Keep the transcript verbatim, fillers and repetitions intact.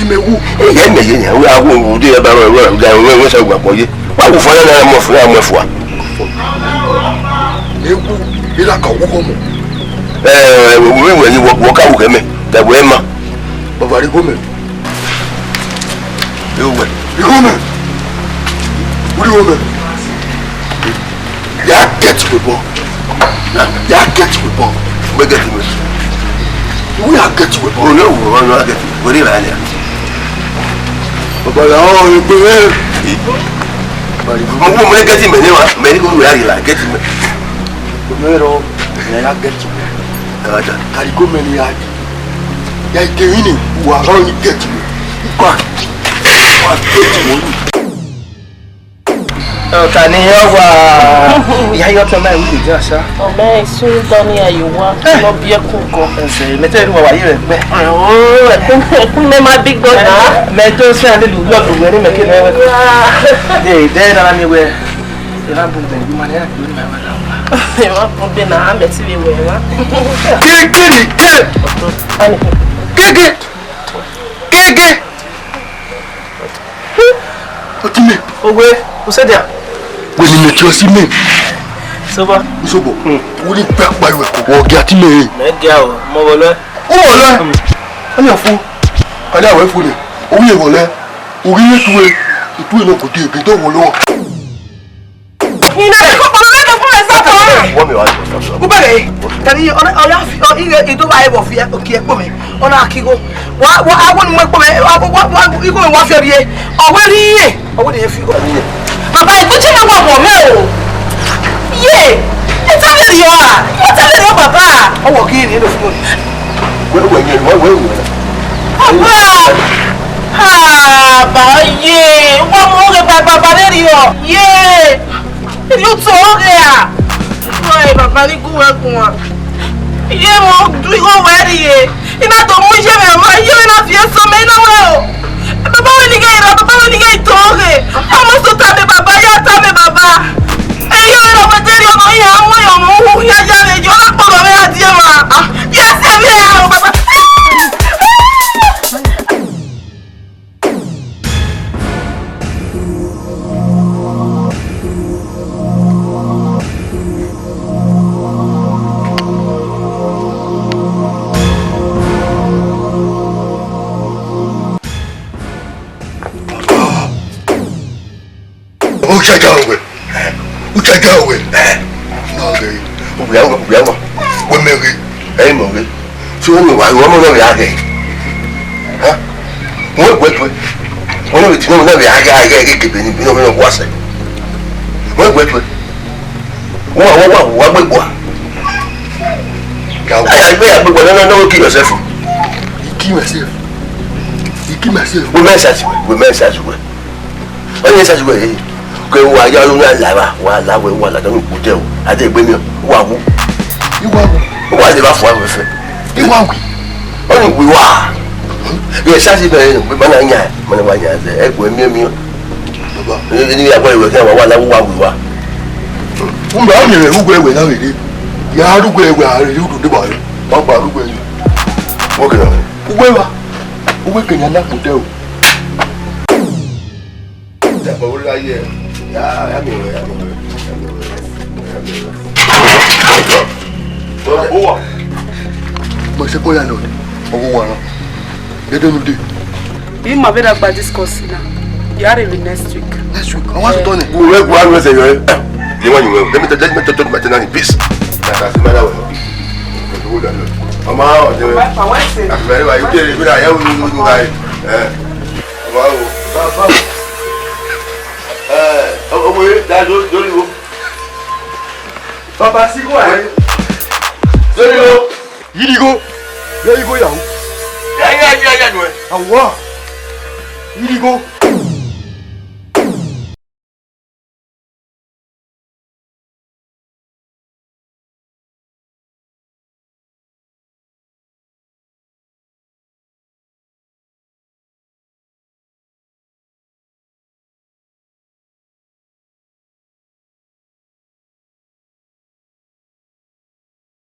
Imẹ wu. Ẹ, mẹ ye yan, wẹ a wu, wu de ya ba rẹ, wẹ, wẹ, wẹ, wẹ sa gba kpọ ye. Wa wu fua na, na mu fua, mu fua. Ewu, ira ka wu homo. Ẹ, wẹ, wẹ, wẹ, wọ, wọ ka wu kẹ mẹ, da wẹ ma. Baba ri homo. Yo, wẹ. Ri homo. Ri homo. Ya get we bọ. Ya get we bọ. We get we. We ya get we bọ. Ono wo ono get we. We ri la ya. Baba ya o egbe we. Mo mo get me ni wa. Me ni ko ya ri la get me. Me ro. Me ya get we. Aja. Kari ko me ni ya. Ya ke ni wa ro ni get we. Kwa. Wa get we. Ọta ni ọ wa, ya yọ tọn ma wi de sa. Ọmọ ẹ sún dọ ni ayo wa, lọ bi ẹkún kọ. Ẹsẹ mẹtẹ ru wa wa yi rẹ pẹ. Oh, ẹkún, ẹkún mẹ ma big brother. Mẹ to sẹ ande lu lọ lu wẹ ni mẹ ke mẹ wẹ. De de na ni wẹ. Ẹ na bu bẹ, ma ni a gbe ma wẹ la. Ẹ ma bu bẹ na, a mẹ ti vbe wẹ wa. Gege ni ke. Gege. Gege. Ọtime. Owe, usẹdia. Wẹ ni mẹ tiọ si mẹ. Soba. Usobo. Wo ni gba kpa iwẹ ko wọ gẹ Atime. Mẹ gẹ o, mọ vbọ lẹ. Ó wọ lẹ. Ọni ọfu. Kali awẹ fu ni. Owi e wọ lẹ. Owi e tuwe. Tuwe nọ ko de gẹ dọ wọ lọ. Ina ko ko me ko ko sa ko. Wọ mi wa. Ubere. Tani ona ona fi o ire ido wa e bo fi o ki e kpo mi. Ona ki go. Wa wa awo ni mo kpo mi. Wa wa wa iko mi wa fi e. O we ri e. O we ni fi go. Baba, e gbe che me wa bo me o. Ye. E ta me ri o a. E ta me ri o baba. O wo ki ni lo fi. Wẹ wẹ yẹn, wẹ wẹ wẹ. O Wa! Ha! Ba ye! Wa mu oghe ba baba vberriọ! Ye! Erriọ otọ ọghe a! Wa, baba ni gu wẹ guan. Iye mwẹ ọ du igho wẹ rrie. I na do mu iye mwẹ ma, iye mwẹ na fi eso mẹ, I na wẹ o. Baba wẹ ni ghẹ ra, baba wẹ ni ghẹ tọn ọghe. Ọmọ so tama baba, ya tama baba. Iye mwẹ na wẹ derriọ nọ, iran mu iran mu hu ya ya vbe yo na kpọlọ vbe a die ma. Yes, yes, yes, baba. Uchaja wẹ. Uchaja wẹ. Nọ ghe. Ubiama, ubiama. Wẹ mẹ ghe. Ẹ mọ ghe. So wẹ wa, wẹ mọ nọ ya ghe. Ha? Wẹ gbe tuẹ. Wẹ nọ ti nọ na ya ghe, ghe, ghe, ghe, ni, ni, ni, wa sẹ. Wẹ gbe tuẹ. Wa, wa, wa, wa gbe gua. Ka wa. Ẹ, ẹ, gbe, gbe gua, no, no, no, kill yourself. You kill myself. You kill myself. We men search, we men search, we. Ọ yẹ sa ju ẹre, ke wa ya ru na la ra, wa la wẹ, wa la dọnu kpo tẹ o. A de gbe mi, wa wu. I wa wu. Wa de ba fua wẹ fẹ. I wa wu. Ọ ni wi wa. Ye sa si bẹ, be ba na nya, ma na wa nya ze, e gbe mi mi. Baba. Ni, ni ya gbe wẹ ke wa, wa la wa wi wa. U ma mi re ugwe wẹ na wẹ re. Ya ru ugwe wẹ a re u du de ba re. Wa gba ru ugwe. Wo ke na. Ugwe wa. Ugwe ke nya na kpo tẹ o. Ìjàpá orí ayé ẹ̀. Yá, yá mi rẹ̀, yá mi rẹ̀, yá mi rẹ̀, yá mi rẹ̀. Ó wà. Mo ṣe kó yà lọ, owó wa rán. Dédé nu dé. Bí màá bẹ̀rẹ̀ gba discourse náà, yàrá rẹ̀ next week. Next week, àwọn àtúntò ni. Wọ́n wẹ́ gbọ́ àrùn ẹsẹ̀ yọ ẹ́. Yẹ wọ́n yìí wẹ́. Let me tell, let me talk to my tenant in peace. That's the matter with you. Ọmọ àwọn ọ̀dẹ́. Àfihàn ìwà yìí kéré, ìgbéra yẹn wọ́n ń gbà yìí. Ẹ. Wow. Baba. Eh, owe, da do, do liwo. Baba, si ko ae. Do liwo. Yirigo. Yirigo yahu. Ya, ya, ya, ya, nuẹ. Awa. Yirigo.